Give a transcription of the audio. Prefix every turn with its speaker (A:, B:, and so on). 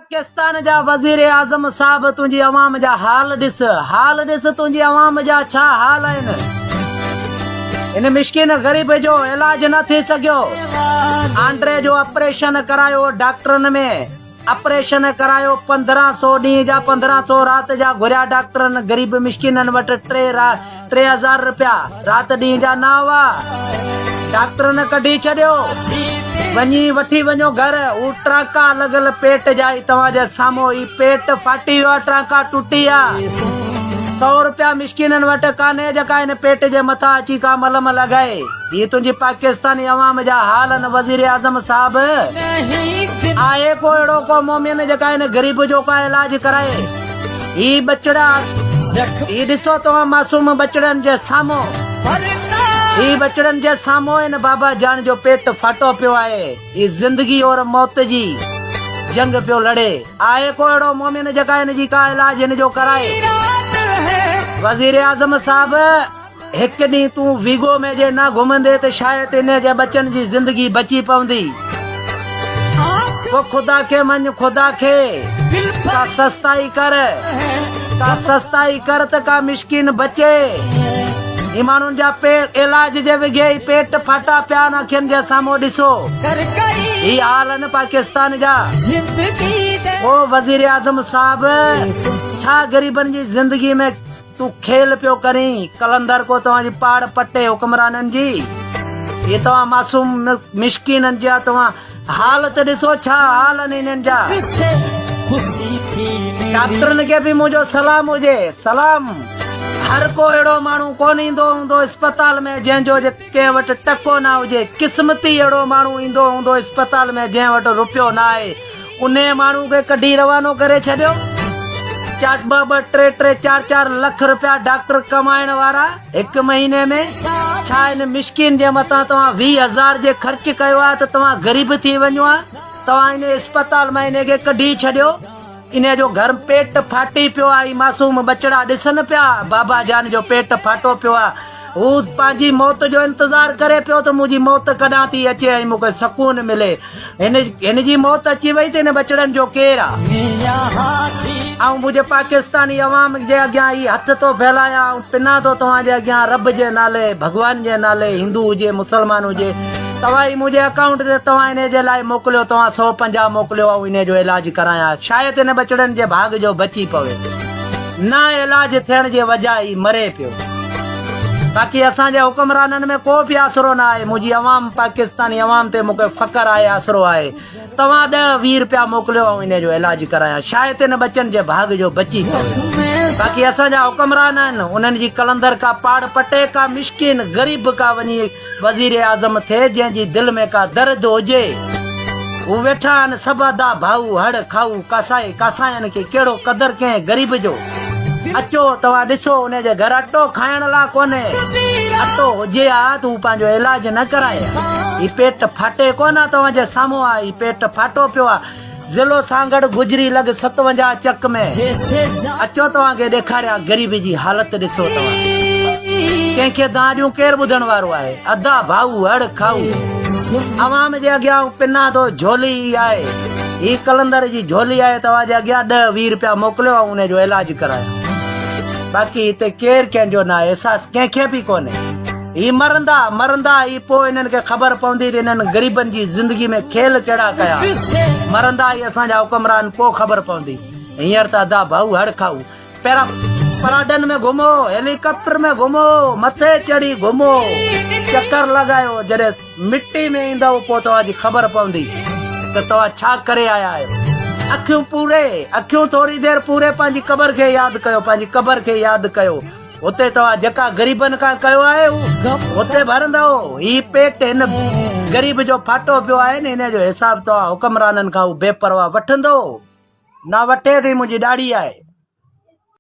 A: پاڪستان جا وزير اعظم صاحب تنهنجي عوام جا حال ڏس حال ڏس تنهنجي عوام جا ڇا حال آهن هن مسڪين غريب جو علاج نه ٿي سگهيو آنڊري جو آپريشن ڪرايو ڊاڪٽرن ۾ آپريشن ڪرايو 15 سو ڏينهن جا 15 سو رات جا گهريا ڊاڪٽرن غريب مسڪينن وٽ ٽي 3000 رپيا رات ڏينهن جا نه هئا. ڊاڪٽرن ڪڍي ڇڏيو. وڃي وٺي وڃو گهر. هو ٽانڪا لڳل پيٽ جا ئي توهان جي سامهون هي پيٽ ڦاٽي ويو آ ٽانڪا ٽٽي ويا. سو رپيا مسڪينن وٽ ڪانهي جيڪا هن پيٽ جي مٿان اچي ڪا ملم لڳائي. هي تنهنجي پاڪستاني عوام جا حال آهن وزيراعظم صاحب. آهي ڪو اهڙو ڪو مومن جيڪا هن غريب جو ڪا علاج ڪرائي. هي ٻچڙا هي ڏسو توهان معصوم ٻچڙن جي سامهون هي ٻچڙن جي سامهون هن بابا جان جو پيٽ ڦاٽو پيو آهي هي زندگي اور موت جي جنگ پيو لڙي آهي ڪو اهڙو مومن جيڪا هن جي ڪا علاج هن جو ڪرائي وزيراعظم صاحب هڪ ڏينهن تون ويگو ۾ جي نه گهمندي ته شايد انهي جي ٻچن جي زندگي بچي پوندي. پوء خدا کي مڃ خدا کي. ڪا سستائي ڪر. ڪا سستائي ڪر ته ڪا مشڪين بچي. هي ماڻهن جا علاج جي وگهي ئي پيٽ ڦاٽا پيا آهن اکين جي سامهون ڏسو. هي حال آهن پاڪستان جا. او وزيراعظم صاحب ڇا غريبن جي زندگي ۾ تون کيل پيو ڪرين قلندر ڪو توهان جي پاڙ پٽي حڪمرانن جي هي توهان معصوم مشڪينن جا توهان حال ته ڏسو ڇا حال آهن انهن جا ڊاڪٽرن کي به منهنجو سلام هجي سلام هر ڪو اهڙو ماڻهو ڪونه ايندو هوندو اسپتال ۾ جنهن جو ڪنهن وٽ ٽڪو نه هجي قسمتي اهڙو ماڻهو ايندو هوندو اسپتال ۾ جنهن وٽ روپيو نه آهي انهيء ماڻهو کي ڪڍي روانو ڪري ڇڏيو. چار ٻه ٻه ٽي ٽي چار چار لک رپيا ڊاڪٽر ڪمائڻ وارا هڪ مهيني ۾ ڇا ان مسڪين جي مٿان توهان 20 هزار جي خرچ ڪيو آهي ته توهان غريب ٿي وڃو ها توهان ان اسپتال مان انهي کي ڪڍي ڇڏيو انهي جو گهر پيٽ ڦاٽي پيو آهي هي معصوم ٻچڙا ڏسن پيا بابا جان جو پيٽ ڦاٽو پيو آهي هو پنهنجي موت جو انتظار ڪري پيو ته منهنجي موت ڪڏهن ٿي اچي ۽ مون کي سڪون ملي. هن هن جي موت اچي وئي ته هن ٻچڙن جو ڪير آ؟ آئون منهنجي پاڪستاني عوام جي اڳيان هي هٿ ٿو ڦهلايان، آئون پنان ٿو توهان جي اڳيان رب جي نالي، ڀڳوان جي نالي، هندو هجي مسلمان هجي، توهان هي منهنجي اڪائونٽ تي توهان انهي جي لاء موڪليو، توهان 150 موڪليو آئون انهي جو علاج ڪرايان، شايد هن ٻچڙن جي ڀاڳ جو بچي پوي. نه علاج ٿيڻ جي وجهه هي مري پيو. باقي اسان جي حڪمرانن ۾ ڪو به آسرو نه آهي منهنجي عوام پاڪستاني عوام تي مونکي فخر آهي آسرو آهي توهان ڏهه ويهه رپيا موڪليو آئون انهي جو علاج ڪرايان شايد ان ٻچن جي ڀاڳ جو بچي پوي باقي اسان جا حڪمران آهن انهن جي قلندر ڪا پاڙ پٽي ڪا مشڪين غريب ڪا وڃي وزير اعظم ٿئي جنهن جي دل ۾ ڪا درد هجي. هو ويٺا آهن سڀ ادا ڀائو هڙ کائو ڪاسائي ڪاساين کي ڪهڙو قدر ڪنهن غريب جو. اچو توهان ڏسو انهي جي گهر اٽو کائڻ لا ڪونهي. اٽو هجي ها ته هو پنهنجو علاج نه ڪرائي ها. هي پيٽ ڦاٽي ڪونه ها توهان جي سامهون آ هي پيٽ ڦاٽو پيو آ. ضلعو سانگهڙ گجري لڳ 57 چڪ ۾ اچو توهان کي ڏيکاريان غريبي جي حالت ڏسو توهان ڪنهن کي دانهن ڏيون ڪير ٻڌڻ وارو آهي ادا ڀائو هڙ کائو عوام جي اڳيان آئون پنان ٿو جهولي ئي آهي هي قلندر جي جهولي آهي توهان جي اڳيان ڏهه ويهه رپيا موڪليو آئون ان جو علاج ڪرايان باقي هتي ڪير ڪنهن جو ناهي احساس ڪنهن کي به ڪونهي. هي مرندا مرندا ئي پوء انهن کي خبر پوندي ته انهن غريبن جي زندگي ۾ کيل ڪهڙا ڪيا. مرندا ئي اسان جا حڪمران پوء خبر پوندي. هينئر ته ادا ڀائو هڙ کائو. پيرا پراڊن ۾ گهمو، هيليڪاپٽر ۾ گهمو، مٿي چڙهي گهمو، چڪر لڳايو، جڏهن مٽي ۾ ايندؤ پوء توهان جي خبر پوندي ته توهان ڇا ڪري آيا آهيو. اکيون پوري، اکيون ٿوري دير پوري پنهنجي قبر کي ياد ڪيو، پنهنجي قبر کي ياد ڪيو. هتي توهان جيڪا غريبن کان ڪيو آهي اهو هتي ڀرندؤ. هي پيٽ هن غريب جو ڦاٽو پيو آهي نه انهيء جو حساب توهان حڪمرانن کان هو بي پرواهه وٺندو. نه وٺي ته هي منهنجي ڏاڙهي آهي.